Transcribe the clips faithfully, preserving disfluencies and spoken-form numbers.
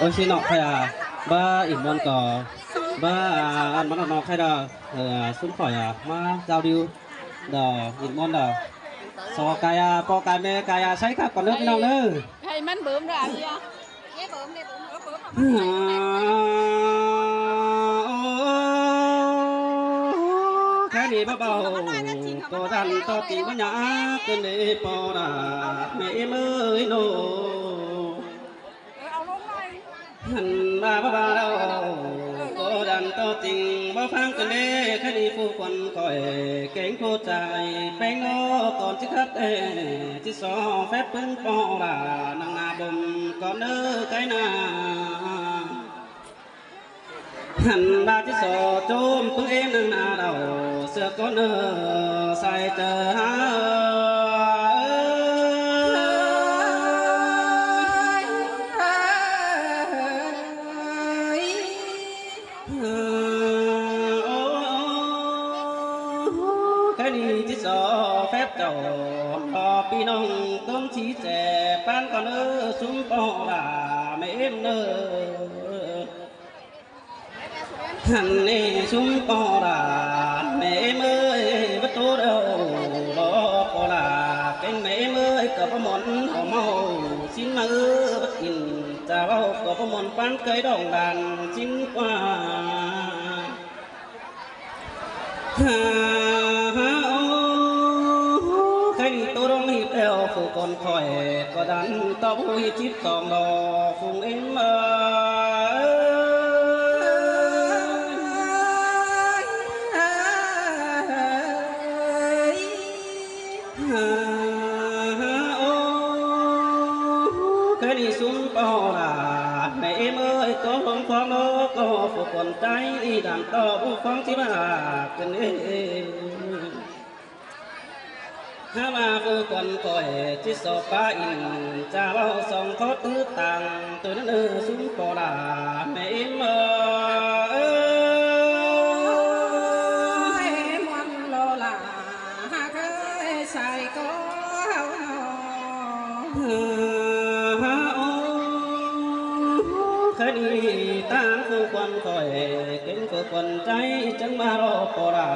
Ôi, xin nọ khay à, bá ỉm ꞌmuôn ꞌcọ, bá, à, ăn bá nọ nọ khay đó, ờ, súng khỏi à, má giao lưu, đó, ỉm ꞌmuôn đó. So cai à, ꞌpo cai ꞌme cai à, sáy khắp con nước ꞌpi ꞌnọng ꞌnớ. Hay mắn bướm ra đi à. Khay ꞌnị báu báu, ꞌcọ đăn ꞌto ꞌchịng báu nhá, ꞌcứn đê ꞌpo đa, ꞌme ꞌếm ơi ꞌnớ. Hăn bá báu báu đaư, ꞌcọ đăn ꞌto ꞌchịng báu ꞌphắng ꞌcứn đê, khay ꞌnị phủ khuôn khỏi, kéng phủ ꞌchái, péng ꞌnớ, ꞌcọn ꞌchí khắp ê, ꞌchí so phép ꞌpứng ꞌpo đa, nẳng ꞌna bôm, ꞌcọn ꞌnớ khay ꞌna. Hăn bá ꞌchí so ꞌchốm ꞌpứng ꞌếm nẳng ꞌna đaư, sia ꞌcọn ꞌnớ, sai ꞌchớ ha. Khay ꞌnị ꞌchí so phép chảu, ꞌpi ꞌnọng ꞌcốn ꞌchí ꞌchẹ ꞌpán ꞌcọn ꞌnớ súng ꞌpo đa ꞌme ꞌếm ꞌnớ. Hăn ꞌnị súng ꞌpo đa, ꞌme ꞌếm ơi, báu ꞌtố đaư, lo ꞌpo đa, kéng ꞌme ꞌếm ơi, ꞌcọ báu môn hảư ꞌmo, sín ꞌmá ư báu kin, chả báu ꞌcọ báu môn ꞌpán cơi đỏng đan, sín ꞌquá. Ha, ha, ô, khay ꞌnị ꞌtố đong ꞌhịt eo phủ khuôn khỏi, ꞌcọ đăn ꞌto phủ ꞌhịt síp song lo, phủ ꞌếm ơi. Ha, ha, ô, khay ꞌnị súng ꞌpo đa, ꞌme ꞌếm ơi, ꞌcọ ꞌhôm ꞌphóng ꞌnớ, ꞌcọ phủ khuôn ꞌchái, đăn ꞌto phủ ꞌphóng ꞌchí bá ꞌcứn đê. Ha ꞌva phủ khuôn khỏi ꞌchí so pá in, chả báu song khó tứ tang, ꞌtứ ꞌnớ súng ꞌpo đa, ꞌme ꞌếm ơi. Ôi, muôn lo lả, hák ơi, sai ꞌcọ hảư ꞌnớ. Ha, ô, khay ꞌnị ꞌtáng phủ khuôn khỏi, kéng phủ khuôn ꞌchái, chắng ꞌmá lo ꞌpo đa.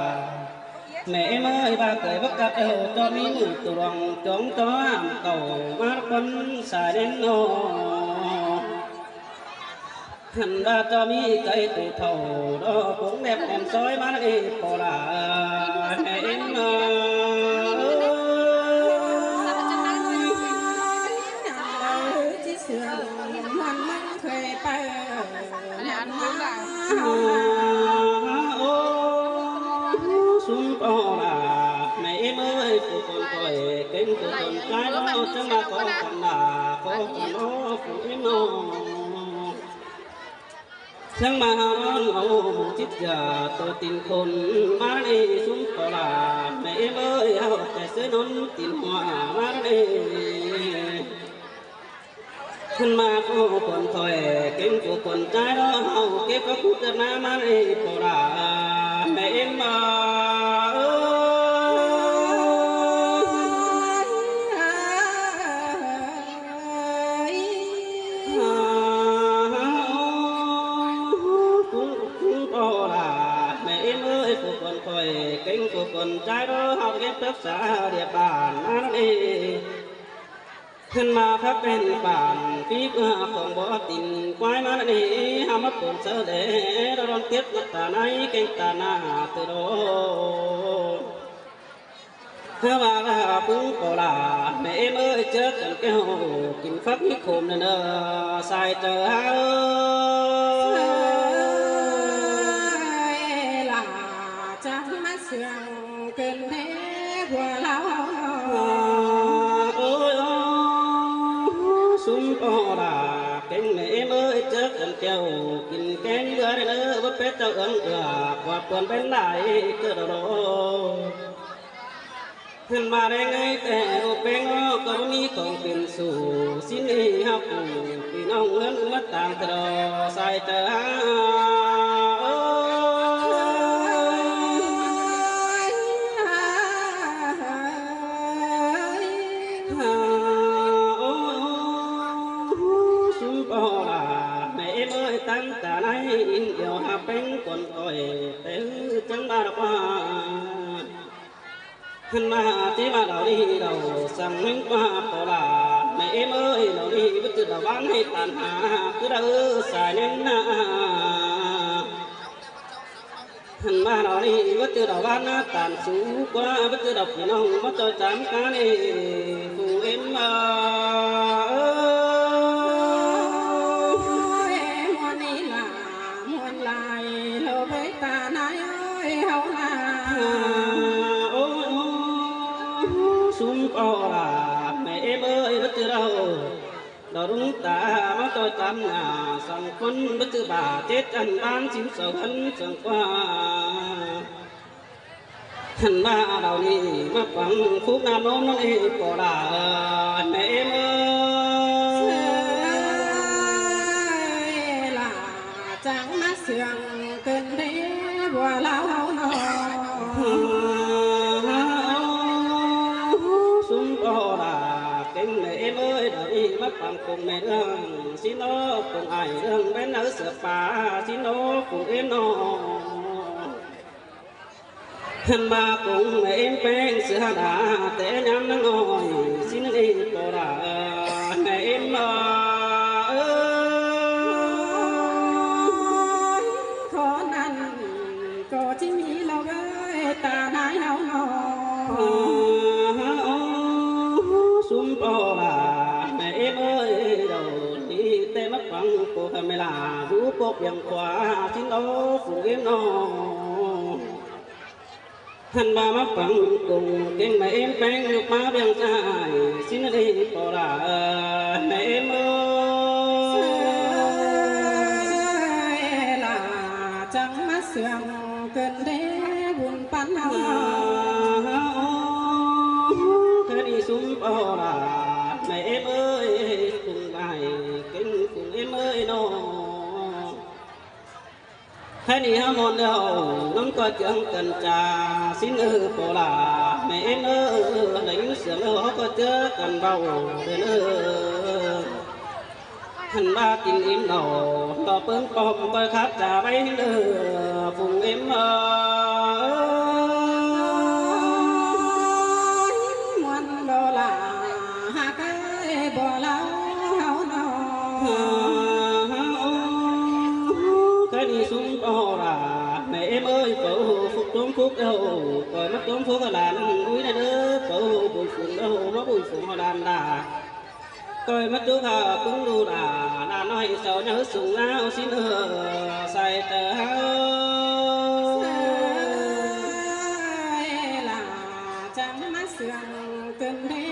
ꞌMẹ ꞌếm ơi, ꞌva cơi báu cắp eo, ꞌchọ ꞌmí ꞌmự ꞌtố luông, chông ꞌchọ ꞌhám cảu, ꞌmá ꞌcốn sai đen ꞌnớ. Hăn ꞌva ꞌchọ ꞌmí cơi ꞌtố thảu, đó cũng đẹp đen soi ꞌmá ꞌnị ꞌpo đa, ꞌmẹ ꞌếm ơi. Sương muôn măng khơi pay. Ô, súng ꞌpo đa, ꞌme ꞌếm ơi, phủ khuôn khỏi, kéng phủ khuôn ꞌchái đó, chắng ꞌmá ꞌcọ khuôn đa, ꞌcọ khuôn đó, phủ ꞌếm ơi. Chắng ꞌmá ꞌhọn au ꞌmú chít dưa, ꞌtố tin khôn ꞌmá ꞌnị súng ꞌpo đa, ꞌme ꞌếm ơi, au ꞌchái ꞌsớ ꞌnón tin hua ꞌmá ꞌnị. Hăn ꞌmá phủ khuôn khỏi, kéng phủ khuôn ꞌchái đó, au kếp ꞌpá khút đa ꞌmá ꞌmá ꞌnị ꞌpo đa, ꞌme ꞌếm ơi. Súng ꞌpo đa, ꞌme ꞌếm ơi, phủ khuôn khỏi, kéng phủ khuôn ꞌchái đó, au kếp ꞌpá xa địa bàn ꞌmá ꞌnị. Hăn ꞌmá khắp pên bản, phí ꞌpưa khong bó tin ꞌquái ꞌmá ꞌnị, hăm ꞌmá tốn sớ đé, đó đón tiếp ꞌmá ta nây, kéng ta nả ꞌtứ đó. Hơ ꞌva ꞌva ꞌpứng ꞌpo đa, ꞌme ꞌếm ơi, chớ cắn kéo, kin phắc mít khôm nơ nơ, sai ꞌchớ ha ơi. Sai lả chắng ꞌmá sương kơn thế ꞌpưa ꞌlẹo. Ôi, ôi, súng ꞌpo đa, kéng ꞌme ꞌếm ơi, chớ cắn kéo, kin kéng bưa đen ơ, báu pét ꞌchọ ưn ưa, ꞌquá ꞌpươn pên lai, ꞌcơ đó đó. Hăn ꞌmá đen ơi, ꞌtẹ ꞌpéng ꞌnớ, ꞌcọ báu ꞌmí khong pên su, sín ꞌnị hảư phủ, ꞌpi ꞌnọng ꞌhướn ꞌmá tang ꞌtứ đó, sai ꞌchớ ha. Tả nai in điêu hạp peng cuôn khỏi té hư chắng ba đọc ba. Hăn ba tí ba đọc đi đọc săng hứng ba tô là mẹ em ơi đọc đi bất cứ đọc bán hay tàn hà cứ đau sai nên na. Hăn ba đọc đi bất cứ đọc bán na tàn sú qua bất cứ đọc thì nông mất cho chán cá đi. Phù em ơi. Ôi, muôn ý là muôn lai lô bế ta nai ơi hậu na. Ôi, ôi, súng po là mẹ em ơi bất cứ đâu. Đó đúng ta mà tôi tắm nhà sòng quân bất cứ bà chết ăn bán chín sầu hân sòng qua. Hăn ba đọc đi mà quăng phúc nam nôm nôm ê po là mẹ em ơi. Là chắng má sương cơn đế bùa lao hậu nọ. Súng po là kênh mẹ em ơi đọc đi mà quăng cùng mẹ đương. Xin nó cùng ai đương bên ở sửa pá xin nó cùng em nó. Hăn ba cùng mẹ em peng sửa đá té nhắm nắng oi xin đi tô đá mẹ em ơi. Khó năn có chính ý lâu ơi ta nái háo nọ. Súng po là mẹ em ơi đầu đi té mắt quăng cô camera rú pốc biang khóa xin đó cùng em nó. Hăn ba mắc phẳng cùng kênh mẹ em peng nhục má biang sai. Xin đi po là mẹ em ơi. Là chắng má sương cơn đế bùn pắn hao. Cái đi súng po là mẹ em ơi cùng bài kênh cùng em ơi nó. Hãy đi hao môn đâu nóng coi chướng cần trà xin ư po là mẹ em ơi. Đánh sướng ư có chớ cần bao đơn ư. Hăn ba tin im đầu lo pướng pom coi khắp trà bay ư phùng em ơi. Muôn đô la hả cái bò lao hao nọ. Cái đi súng po là mẹ em ơi, phở phúc trống phúc đâu, coi mắt trống phúc là làn núi này đơ, phở bụi phùng đâu, nó bụi phùng họ đàn đà. Coi mắt trúc hà cứng đu đà, đà nói sau nhớ súng lao xin hờ, sai tờ hao. Sai là chắng mắt sương cơn đế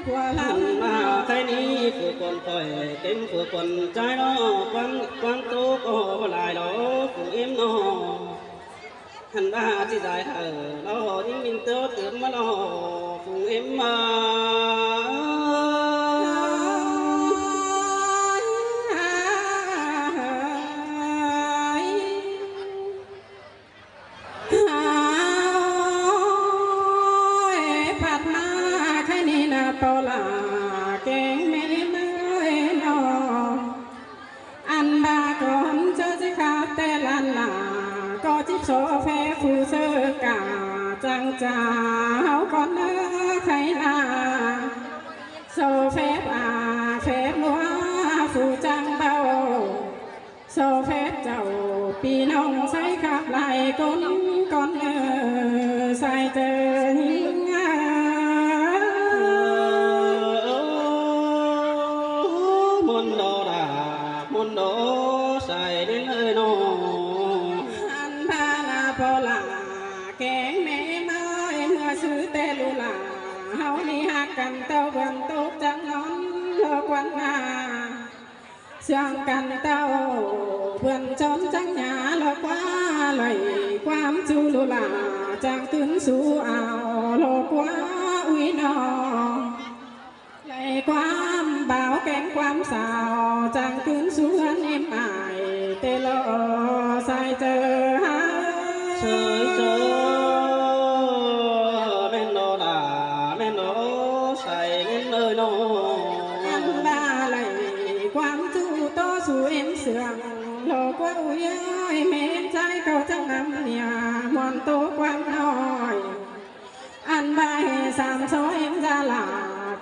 bùa lắm. Hăn ba cái ní phủ quần khỏi, kênh phủ quần trái nó, quán, quán tố có lại đó, phủ em nó. Hăn ba chỉ dài hở, nó, những mình tớ tướm mà nó, phủ em mà. Ôi, phạt ma khai ni na po là keng mê mê no. Ăn ba con chớ chỉ khá tê lan là có chỉ số phép phù sơ cả chàng chào con ơ khai na. Số phép à phép lúa phù chàng bao. Số phép chào pi nông sai khắp lai con con ơ sai tơ nhính. Môn đô đà môn đô sai đến ơi nô. Ăn ba là po là keng mê mơi mưa sư tê lu là hao ni hạc căn tao vườn tốc trắng nón lo quan à. Sương căn tao vườn trốn trắng nhà lo qua lầy quam chu lu là chàng tưn su ao lo qua ui no. Lầy quam bao keng quam sao chàng tưn su ăn em ai tê lo sai tơ ha. Sai tơ men lo đà men lo sai men ơi lo. Ăn ba lầy quam chu tô su em sương ꞌLo ꞌquá ui ơi, ꞌmí ꞌchái ꞌcọ chắng ngắm ꞌnịa, ꞌmuôn ꞌtố ꞌquám ꞌnọi. Ăn ꞌva ꞌhế sam só ꞌếm da lả,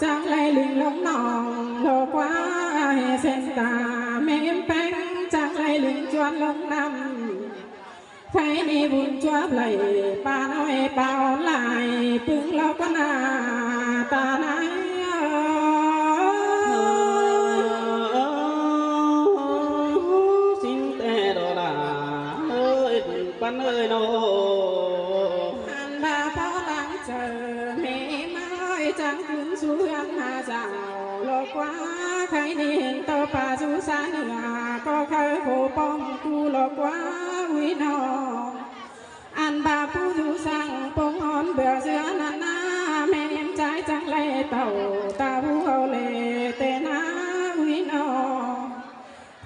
chắng ꞌlạy ꞌlịnh ꞌlống ꞌnọng, ꞌlo ꞌquá ꞌhế sên ta, ꞌmí ꞌếm ꞌpéng, chắng ꞌlạy ꞌlịnh ꞌchuôn ꞌlống ꞌnặm. Khay ꞌnị bun ꞌchua ꞌlạy, ꞌpa ꞌnọi ꞌpa ón lai, ꞌpứng ꞌlo ꞌquá ꞌna, ta nai. Sính ꞌtẹ ꞌđọ đa, ới, bun ꞌpắn ơi ꞌnọ. Ăn ꞌva ꞌpo ꞌláng chaư, ꞌmí ꞌmá ơi, chắng ꞌcứn sú ꞌhướn ha dảo, ꞌlo ꞌquá khay ꞌnị hên ꞌto ꞌpa dú sa ꞌnưa, ꞌcọ khay khổ ꞌpọm ꞌcú ꞌlo ꞌquá ui ꞌnọ. Ăn ꞌva ꞌpú dú săng ꞌpông ón bưa dưa ꞌnặn ꞌna, ꞌmí ꞌếm ꞌchái chắng ꞌlạy tảu ta bú au lê tê ꞌna ui ꞌnọ.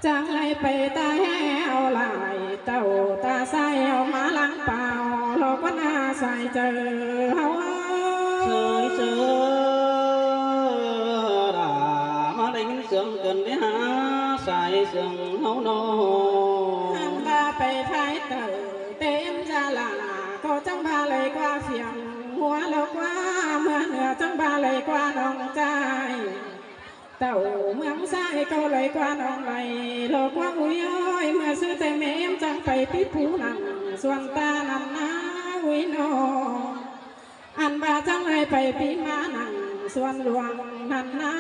Chắng ꞌlạy pay ta ꞌhé au lai tảu ta sai au ꞌmá ꞌláng pao, ꞌlo ꞌquá ꞌna sai chaư ꞌháu. Sai chaư đa, ꞌmá đảy ꞌnghín ꞌsướng cơn đé hả, sai ꞌsướng ꞌháu ꞌnọ. Ăn ꞌva pay thái tảu tê ꞌếm da lả, ꞌcọ chắng ꞌva ꞌlạy ꞌquá phiêng ꞌhua, ꞌlo ꞌquá ꞌmưa ꞌnưa chắng ꞌva ꞌlạy ꞌquá ꞌnọng ꞌchái. Tảu ꞌmướng sai ꞌcọ ꞌlạy ꞌquá ꞌnọng ꞌlạy, ꞌlo ꞌquá ui ơi, ꞌmưa ꞌsứ tê ꞌmí ꞌếm chắng pay pít pú nẳng suôn ta ꞌnặn ꞌna ui ꞌnọ. Ăn ꞌva chắng ꞌlạy pay pít ꞌmá nẳng suôn luông ꞌnặn ꞌna,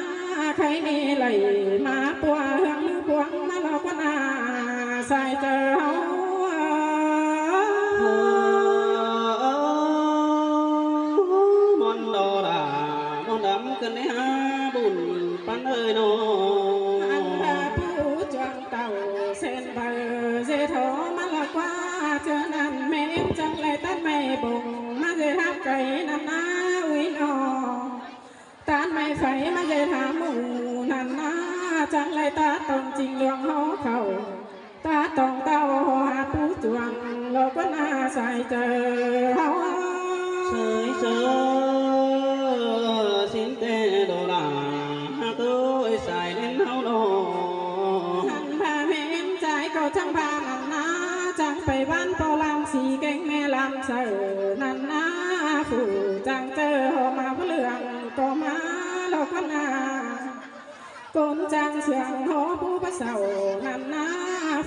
khay ꞌnị ꞌlạy ꞌmá ꞌpua ꞌhướng ꞌmứ ꞌpuống ꞌmá ꞌlo ꞌquá ꞌna sai chaư ꞌháu. ꞌMôn ꞌđọ đa, ꞌmôn đăm cơn đé hả, bun ꞌpắn ơi ꞌnọ. Ăn ꞌva ꞌpú chuông tảu sên baư ꞌdệt hảư ꞌmá ꞌlo ꞌquá, ꞌchớ ꞌnặn ꞌmí ꞌếm chắng ꞌlạy tán ꞌmạy bông ꞌmá ꞌdệt háp cay ꞌnặn ꞌna ui ꞌnọ. Tán ꞌmạy pháy ꞌmá ꞌdệt hả mủ ꞌnặn ꞌna, chắng ꞌlạy ta tỏng ꞌchịnh luông ꞌháu khảu. Ta tỏng tảu ꞌhọ hả ꞌpú chuông, ꞌlo ꞌquá ꞌna sai chaư ꞌháu. Sai chaư, sính ꞌtẹ ꞌđọ đa, ꞌtố ơi sai ꞌnén ꞌháu ꞌnọ. Ăn ꞌva ꞌmí ꞌếm ꞌchái ꞌcọ chắng ꞌva ꞌnặn ꞌna, chắng pay ꞌván ꞌpo ꞌlam sí kéng ꞌmẹ ꞌlam saư ꞌnặn ꞌna, phủ chắng chaư ꞌhọ ꞌmá ꞌpưa ꞌlương ꞌcọ ꞌmá ꞌlo ꞌquá ꞌna. Cốn chắng ꞌsướng ꞌhọ ꞌpú báu sau ꞌnặn ꞌna,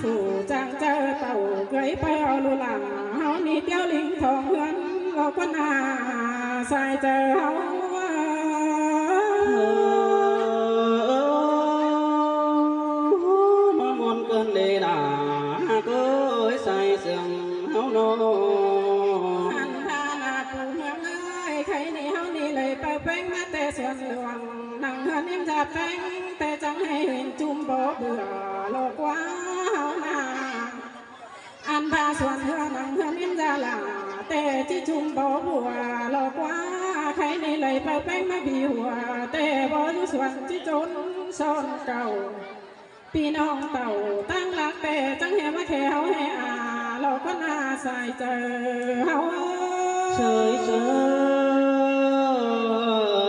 phủ chắng chaư tảu ꞌcới pay au lu lả, ꞌháu ꞌnị ꞌtiếu ꞌlính thong ꞌhướn ꞌlo ꞌquá ꞌna sai chaư ꞌháu. ꞌMá ꞌmuôn cơn đé đa, ꞌtố ơi sai ꞌsướng ꞌháu ꞌnọ. Ăn ꞌva ꞌna phủ ꞌmướng ơi, khay ꞌnị ꞌháu ꞌnị ꞌlạy pay ꞌpéng ꞌmá ꞌtẹ suôn luông, nẳng ꞌhướn ꞌném da ꞌpéng, ꞌtẹ chắng ꞌhế hên ꞌchum báu bưa ꞌlo ꞌquá ꞌháu ꞌna. Ăn ꞌva suôn ꞌhướn nẳng ꞌhướn ꞌném da lả, ꞌtẹ ꞌchí ꞌchum báu bưa ꞌlo ꞌquá, khay ꞌnị ꞌlạy pay ꞌpéng ꞌmá bi hua, ꞌtẹ báu dú suôn ꞌchí chốn son cảu. ꞌPi ꞌnọng tảu ꞌtáng lác ꞌtẹ chắng ꞌhế ꞌmá khé ꞌháu ꞌhế a, ꞌlo ꞌquá ꞌna sai chaư ꞌháu. Sai chaư,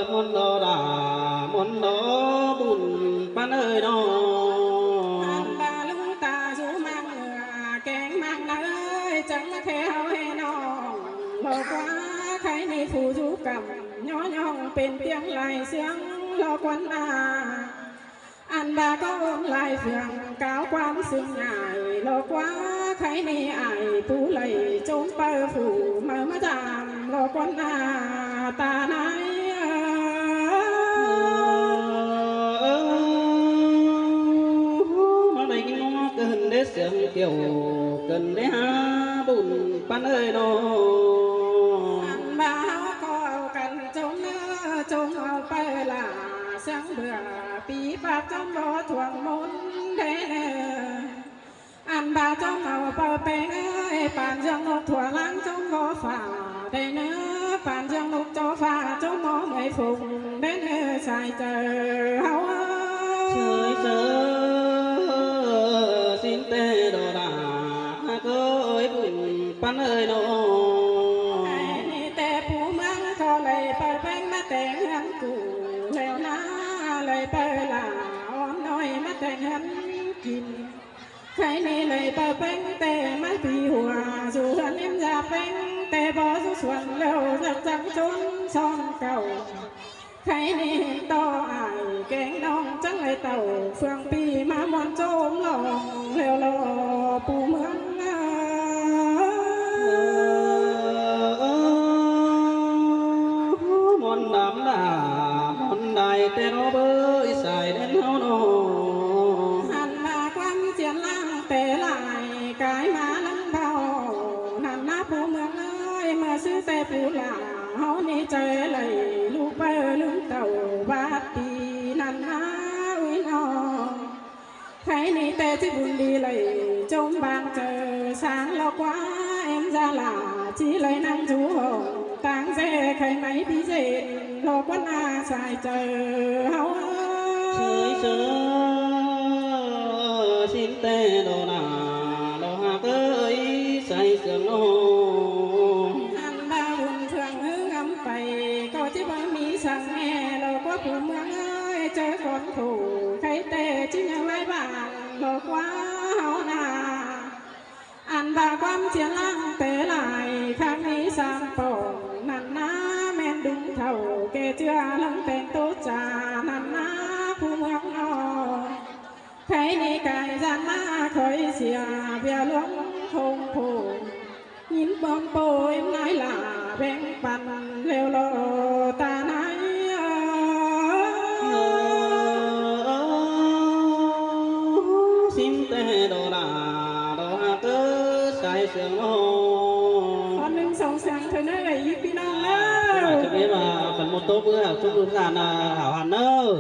ꞌmuôn ꞌđọ đa, ꞌmuôn ꞌđọ bun ꞌpắn ơi ꞌnọ. Ăn ꞌva ꞌlung ta dú ꞌmáng ꞌnưa kéng ꞌmáng ꞌnọi, chắng ꞌmá khé ꞌháu ꞌhế ꞌnọng, ꞌlo ꞌquá khay ꞌnị phủ dú căm, ꞌnhó ꞌnhọng pên ꞌtiếng lai ꞌsướng ꞌlo ꞌquá ꞌna. Ăn ꞌva ꞌcọ ôn lai phương cáo ꞌquám sưng ải, ꞌlo ꞌquá khay ꞌnị ải pú đảy ꞌchốm pay phủ máư ꞌmá dăm ꞌlo ꞌquá ꞌna ta nai. ꞌMá đảy ꞌnhính ꞌmá cơn đé ꞌsướng kiẻo cơn đé hả bun ꞌpắn ơi ꞌnọ. Ăn ꞌva ꞌháu ꞌcọ au căn ꞌchốm ꞌnớ, ꞌchốm au pay lả ꞌsướng bưa pí ꞌpặp ꞌchốm báu thuông ꞌmôn đé ꞌnớ. Ăn ꞌva ꞌchốm au pay ꞌpéng ơi, păn ꞌdương ꞌnộc thua ꞌláng ꞌchốm báu phả đé ꞌnớ, păn ꞌdương ꞌnộc ꞌchọ phả ꞌchốm báu ꞌmới phông đé ꞌnớ sai chaư ꞌháu. Sai chaư, sính ꞌtẹ ꞌđọ đa, ꞌtố ơi bun ꞌpắn ơi ꞌnọ. Khay ꞌnị ꞌtẹ phủ ꞌmướng ꞌcọ đảy pay ꞌpéng ꞌmá téng ꞌhướn củ, ꞌlẹo ꞌna đảy pay lả ón ꞌnọi ꞌmá téng ꞌhướn kin. Khay ꞌnị ꞌlới ꞌpọ ꞌpéng ꞌtẹ ꞌmá pi hua, dú ꞌhướn ꞌếm da ꞌpéng ꞌtẹ bók dú suôn ꞌlẹo, ꞌdạk dắng ꞌchốn son cảu. Khay ꞌnị ꞌto ải kéng ꞌnọng chắng lai tảu, phương ꞌpi ꞌmá ꞌmuôn ꞌchốm lòng ꞌlẹo lo pu ꞌmướng. ꞌMôn đăm đả, ꞌmôn đảy ꞌtẹ ꞌnọ bới sai ꞌnén ꞌháu ꞌnọ. ꞌHặn ꞌva ꞌquám ꞌchiến ꞌláng ꞌtẹ lai, cai ꞌmá ꞌlắng báu, ꞌnặn ꞌná pu ꞌmướng ơi, ꞌmưa ꞌsứ ꞌtẹ pu lả, ꞌháu ꞌnị chaư lai, ꞌlụk ꞌpưa ꞌlứm tảu, bát pi ꞌnặn ꞌná ꞌui ꞌnọng. Khay ꞌnị ꞌtẹ ꞌchí bun đi lai, ꞌchốm bang chaư, sáng lo ꞌquá ꞌếm da lả, ꞌchí lai ꞌnăng dú hỏng, táng ꞌdệt khay ꞌmạy ꞌpi ꞌdệt, lo ꞌquá ꞌná sai chaư ꞌháu. Sai chaư, ꞌsịn ꞌtẹ ꞌló nả, lo ꞌhặc ơi, sai sương ꞌnọ. ꞌHặn ꞌva bun phương ꞌhứ ngắm pay, ꞌcọ ꞌchí báu ꞌmí săng ꞌnẹ, lo ꞌquá pu ꞌmướng ơi, chaư cón khổ, khay ꞌtẹ ꞌchí ꞌnhắng lai bản, lo ꞌquá ꞌháu nả. Ăn ꞌva ꞌquám ꞌchiến ꞌláng ꞌtẹ lai, khang ꞌnị sam pỏng, ꞌnặn ꞌná ꞌmen đúng thảu, ꞌkẹ ꞌchưa ꞌlống teng ꞌtố cha, ꞌnặn ꞌná pu ꞌmướng ꞌnọ. Khay ꞌnị cai ꞌdan ꞌmá khỏi sia, ꞌviạk ꞌluống khong khổ, ꞌnhính ꞌmướng ꞌpộ ꞌếm nái lả, béng păn ꞌlẹo lo ta nái. ꞌSịn ꞌtẹ ꞌló nả, ꞌló ꞌhặc ơi, sai sương ꞌnọ. Con ꞌnưng sông sương thôi ꞌnớ, ꞌlới ꞌpi ꞌnọng ꞌnớ. Chúc em, à, phần một tốt bữa, chúc đơn giản là hảo hẳn ꞌnớ.